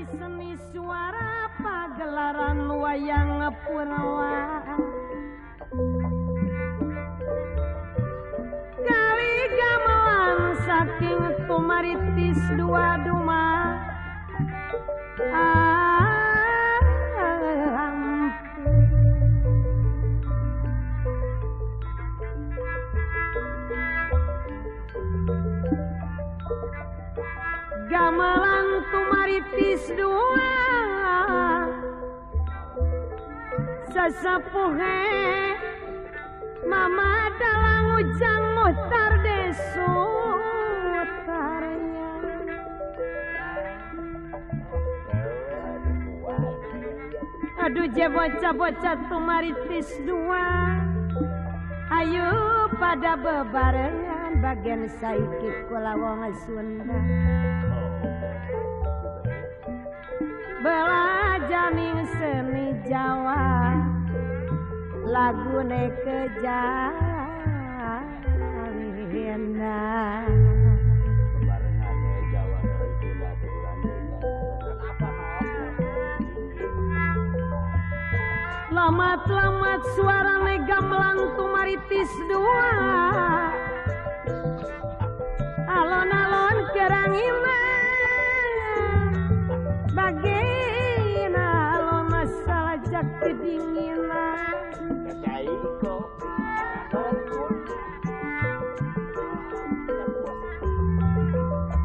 Ari seni suara pagelaran wayang purwa. Kali gamelan saking tumaritis dua duma. Gamelan tumaritis dua sasapuhe mama dalang ujang muhtar desutarnya. Aduh je bocah-bocah tumaritis dua, ayo pada bebarengan bagian saiki kula wong Sunda. Belajaning seni Jawa lagune kejawena. Lamat-lamat suarane gamelan tumaritis dua. Alon-alon keranginan bagian alon masalah jak kedinginan.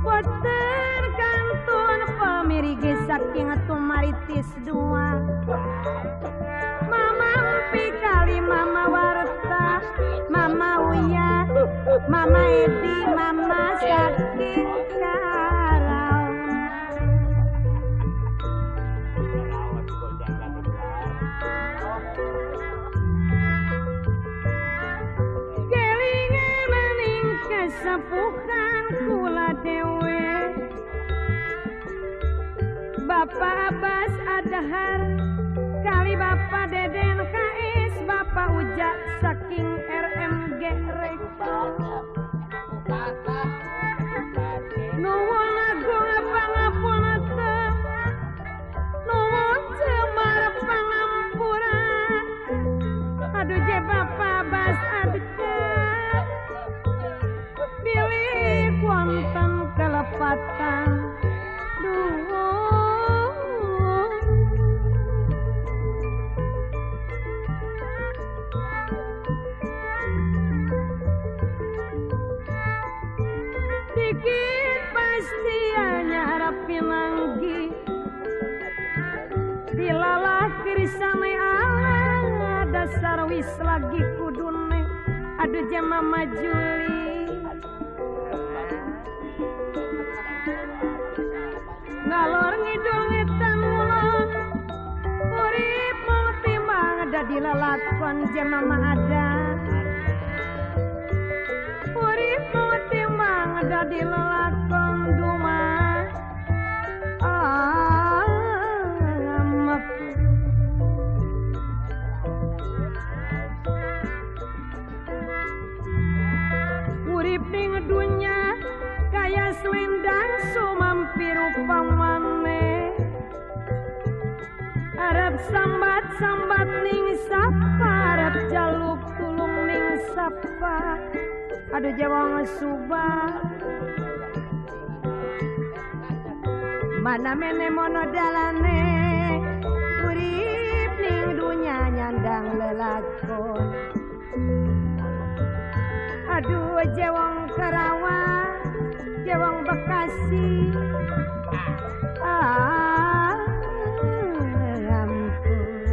Boten kantun pamirige saking tumaritis dua. Mama empi kali mama warta, mama uya, mama edi, mama saking karau. Kelingan mening kesepuhan kula dewe. Bapak Abbas Adhar kali Bapak Deden KS, Bapak Ujak saking RMG Reko. Nuwun agung pangapunten, nuwun cemar pangampura. Aduh je Bapak Abbas Adhar bilih wonten kelepatan. Dikit pasti hanya pinanggi dilalah kirisane ala dasar wis lagi kudune. Aduh je Mama Juli ngalor ngidul ngetan ngulon urip mung timbang dadi lelakon je Mama ada. Urip mung timbang dadi lelakon duma. Urip ning dunya kaya selendang sumampir upamane. Arep sambat-sambat ning sapa, arep jaluk tulung ning sapa. Aduh je wong Subang mana mene mono dalane. Urip ning dunya nyandang lelakon. Aduh je wong Karawang, je wong Bekasi. Ampun.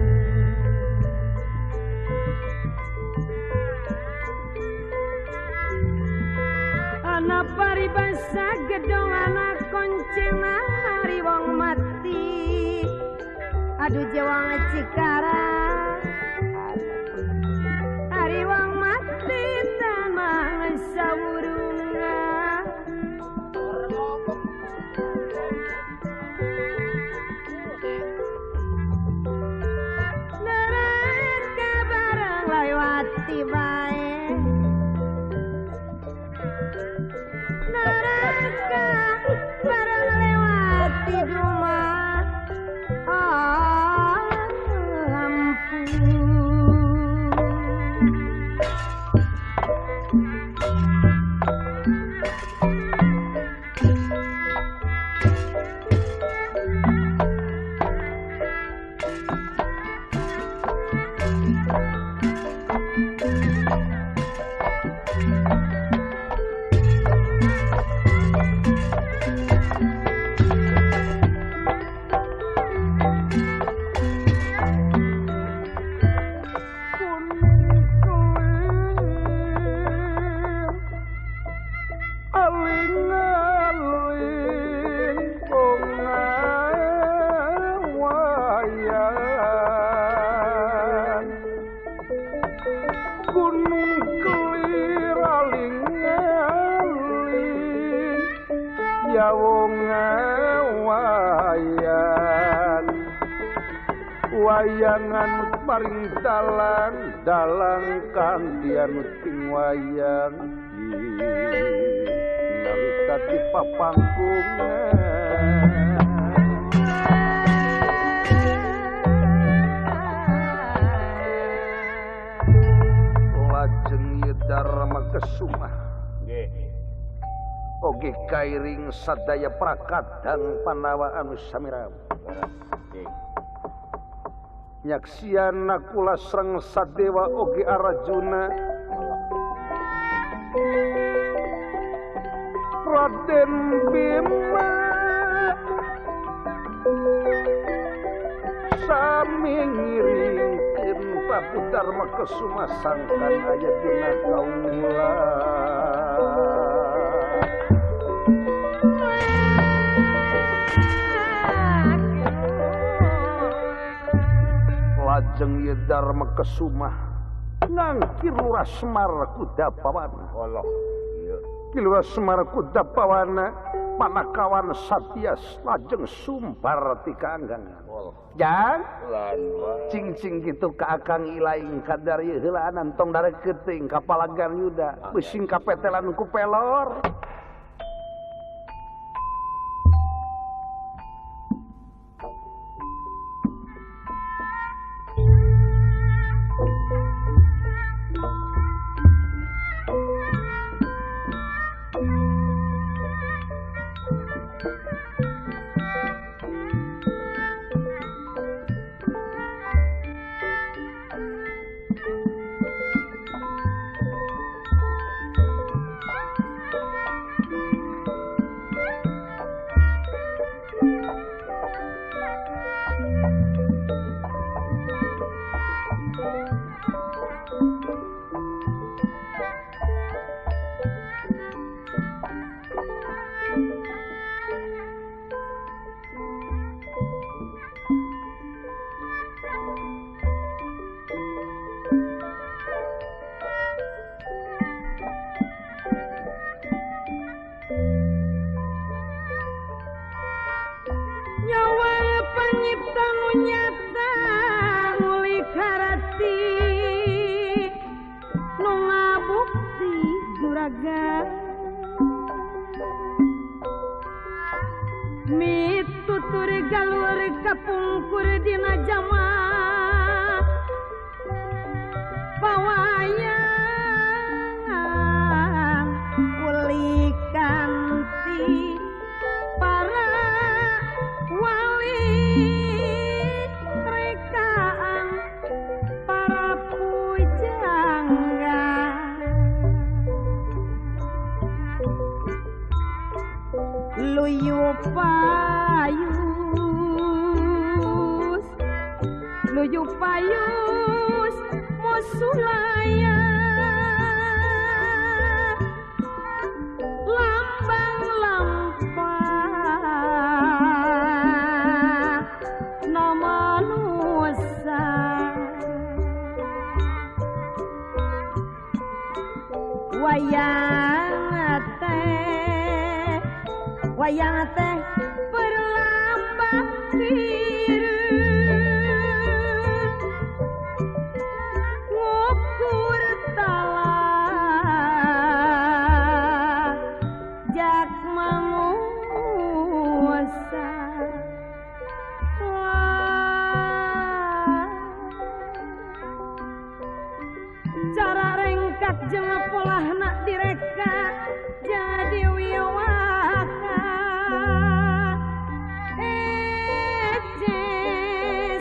Ana paribasa gedong ana koncena hari wong mati. Aduh je wong Cikarang hari wong mati tanah sawurunga. Neraka barang lewati bae. Neraka barang lewati rumah. jawong wayang wayangan paring dalang dalang kang dianut ting wayang nalika di papangkungan lajeng Dharma Kesumah nggih oge kairing sadaya prakadang Pandawa anu samirawu nyaksian Nakula sareng Sadewa oge Arjuna Raden Bima sami ngiringkeun Prabu Dharma Kesuma sangkan aya dina kaula. Lajeng ye Dharma Kesuma ngangkir Lurah Semar Kudapawana. Allah iya. Ki Lurah Semar Kudapawana panakawan Satyas lajeng sumbar ti kaanggangan. Jang cing-cing kitu ka Akang ilaing kadar ieu heulaanan tong dareukeut teuing ka palagan yuda bising kapetelan ku pelor. Mitutur galur kapungkur dina jaman pawayang ulikanti para wali rekaan para pujangga luyu payus luyu payus musulaya lambang lampah nama nusa wayang teh wayang teh berlambang biru ngukur talah jak manguasa. Cara rengkak jeung polahna direka jadi wiwaka ejes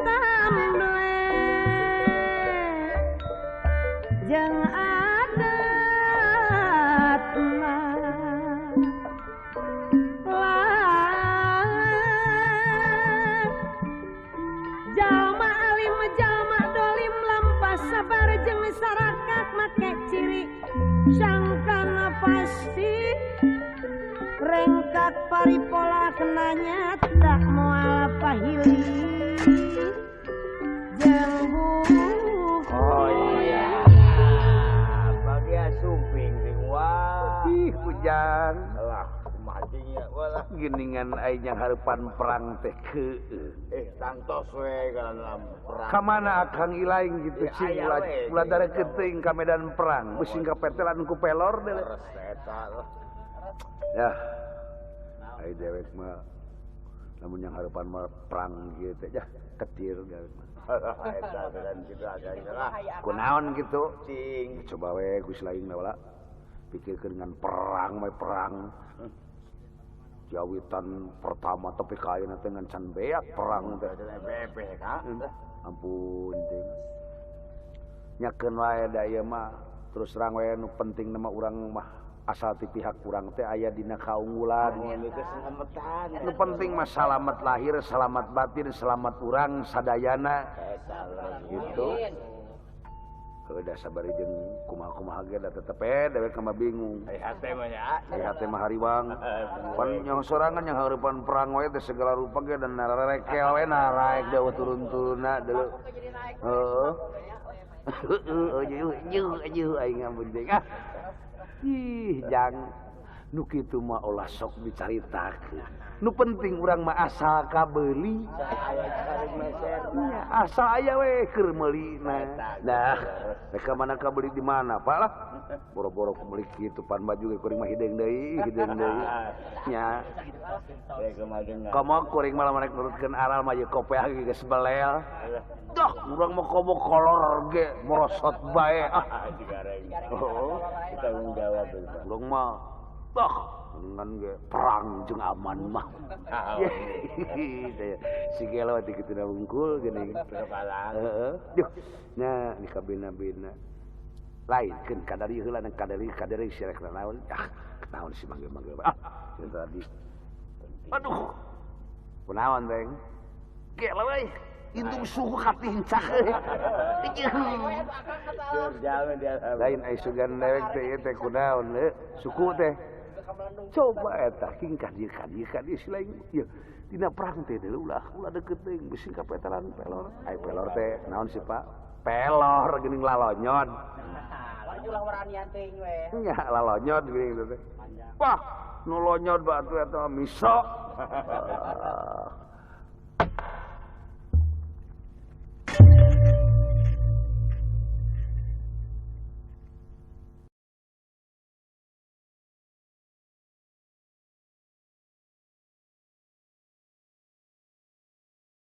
tamble jeung adatna jalma alim jalma dolim lampah sabar jeung sarakat make ciri sangkana pasti rengkak paripola kenanya tak moal pahili jeung buku. Oh iya, bagi asuping sing wah. Ih hujan lah masih Geningan aing yang hareupan perang teh keun. Tangtos we dalam perang. Ka mana Akang Ilaing gitu cing ulah dareukeut teuing ka medan perang. Beusi kapetelan ku pelor deui. Ya. Ai dewek mah lamun yang hareupan mah perang kieu teh yah ketir dewek mah. Eta dan kitu aja lah. Kunaon gitu? Cing. Coba we geus lain mah wala. Pikirkeun dengan perang we perang. Jawitan pertama tapi kaina teh ngan can beak perang teh. Ampun ting. Nyakeun wae da ieu mah terus terang wae nu penting mah urang mah asal ti pihak urang teh aya dina kaunggulan. Nu penting mah salamet lahir, salamet batin, salamet urang sadayana. Gitu. Udah sabari jeung kumaha-kumaha ge da tetep dewek mah bingung. Ai hate mah nya. Ai hate mah hariwang. Pan yang sorangan yang hareupan perang wae teh segala rupa ge dan nararekel we naraek da turun-turunna deuleu. Heeh. Heeh, aing ampun teh. Ah. Ih, jang nu kitu mah ulah sok dicaritakeun. Nu penting urang mah asal kabeuli. Asal aya we keur meulina. Nah, rek ka mana kabeli di mana Pak lah. Boro-boro ku meuli kitu pan baju ge kuring mah hideung deui, hideung deui. Nya. Komo kuring mah lamun rek nurutkeun aral mah ye kopeah ge geus belel. Dah, urang mah komo kolor ge merosot bae ah. Oh, tanggung jawab urang mah. Dah, dengan ge perang jeung aman mah. Si gelo teh kitu da wungkul geuning. Heeh. Duh. Nya di kabina-bina. Lain keun kadari heula nang kadari kadari si rek naon. Ah, naon si manggil-manggil. Ah, tadi. Aduh. Kunaon teh? Gelo euy. Indung suhu katincak. Lain ai sugan dewek teh ieu teh kunaon heuh. Suku teh. Coba eta kingkah dieu ka dieu ka dieu si lain ieu dina perang teh deuleu ulah ulah deukeut teuing bisi kapetelan pelor. Ai pelor teh naon sih Pak? Pelor geuning lalonyod. Ulah waranian teuing we. Nya lalonyod geuning teh. Wah, nu lonyod batu eta misok.